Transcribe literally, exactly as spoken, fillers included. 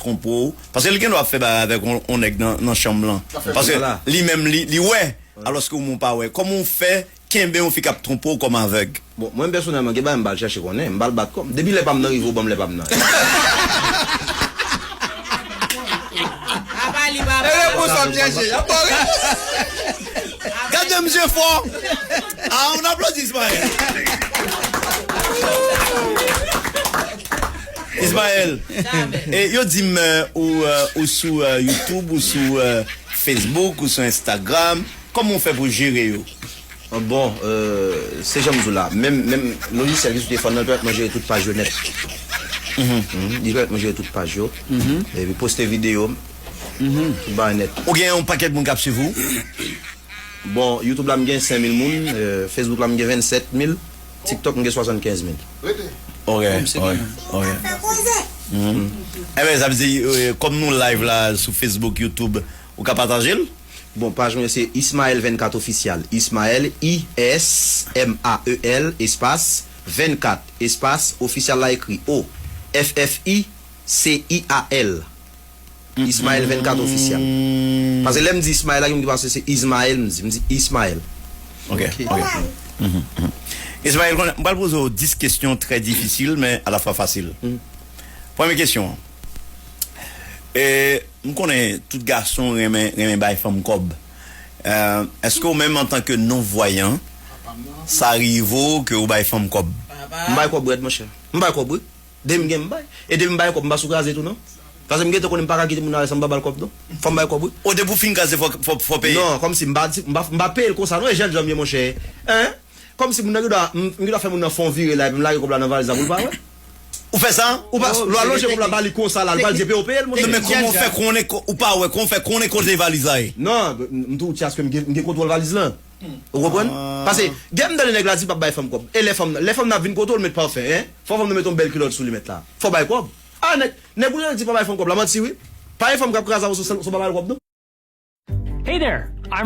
konprann w? Paske li gen dwa ap fè bagay avèk yon, yon nèg nan, nan chanm lan. Paske li menm, li, li wè, alòske ou menm ou pa wè. Kòman w fè kenbe yon fi k ap twonpe w kòm avèg? Bon, mwen pèsonèlman, gen bagay m pa al chèche konnen, m pa al bat kò m. Depi lè pa m nan rive, ou ban m lè pa m nan. Apa li pa... E repons w ap chèche, y ap ba w repons. Gade misye fò. Ah, on applaudit Ismaël. Ismaël, e yo di m, euh, ou, euh, ou sou, euh, YouTube, ou sou, euh, Facebook, ou sou Instagram. Kòman w fè pou jere yo? Ah, bon, euh, se jan m di w la. Menm, menm lojisyèl ki sou telefòn nan li pèmèt mwen jere tout paj yo nèt. Mhm. Mhm. Li pèmèt mwen jere tout paj yo. Mhm. Epi poste videyo m. Mhm. Tout bagay nèt. Ou gen yon pakèt moun k ap swiv ou? Bon, YouTube la m gen senk mil moun, euh, Facebook la m gen vennsèt mil, TikTok m gen swasannkenz mil. Ok, ok, ok. Mhm. Enben, sa vle di, euh, kòm nou live la sou Facebook, YouTube, ou ka pataje l? Bon, paj mwen se Ismaël vennkat Official. Ismaël, I S M A E L, espas, vennkat, espas, Official la ekri O, F F I C I A L. Ismaël vennkat Official. Paske lè m di Ismaël la, gen moun ki panse se Ismaël, m di, m di Ismaël. Ok, ok. Mhm, mhm. Ismaël, konnen, m pral poze w dis kesyon trè difisil, men alafwa fasil. Mhm. Premye kesyon an. E, m konnen tout gason renmen, renmen bay fanm kòb. Euh, èske ou menm, antanke non-vwayan, sa rive w ke ou bay fanm kòb? M bay kòb rèd, monchè. M bay kòb, wi. Depi m gen, m bay. E depi m bay kòb, m pa sou kraze tou, non. Paske m gentan konnen m pa ka kite moun ale san m pa ba l kòb, non. Fò m bay kòb, wi. O, depi w fin kraze, fò, fò, fò peye. Non, kòmsi m pa di, m pa, m pa peye l konsa, non, e jèn jan m ye, monchè. Hein? Kòmsi moun nan gendwa, m, m gendwa fè moun nan fè yon vire la, epi m lage kòb la nan valiz la pou l pa wè. Ou fè sa? Ou pa, lè w al lonje kòb la ba li konsa la, li pral di epi w peye l, monchè. Non, men kòman w fè konnen ko-, ou pa wè, kòman w fè konnen kote valiz la ye? Non, m, m tou di aske m gen, m gen kontwòl valiz lan. Ou konprann? Paske, gen m tande nèg la di l p ap bay fanm kòb. E lè fanm, lè fanm nan ap vin kote w, l met pafen, hein? Fò fanm nan met yon bèl kilòt sou li, mèt la. Fò bay kòb. Ah, nèg, nèg ou di pa bay fanm kòb la, manti wi. Pa gen fanm k ap kraze avè w san, san w pa bay l kòb, non. Hey there, I'm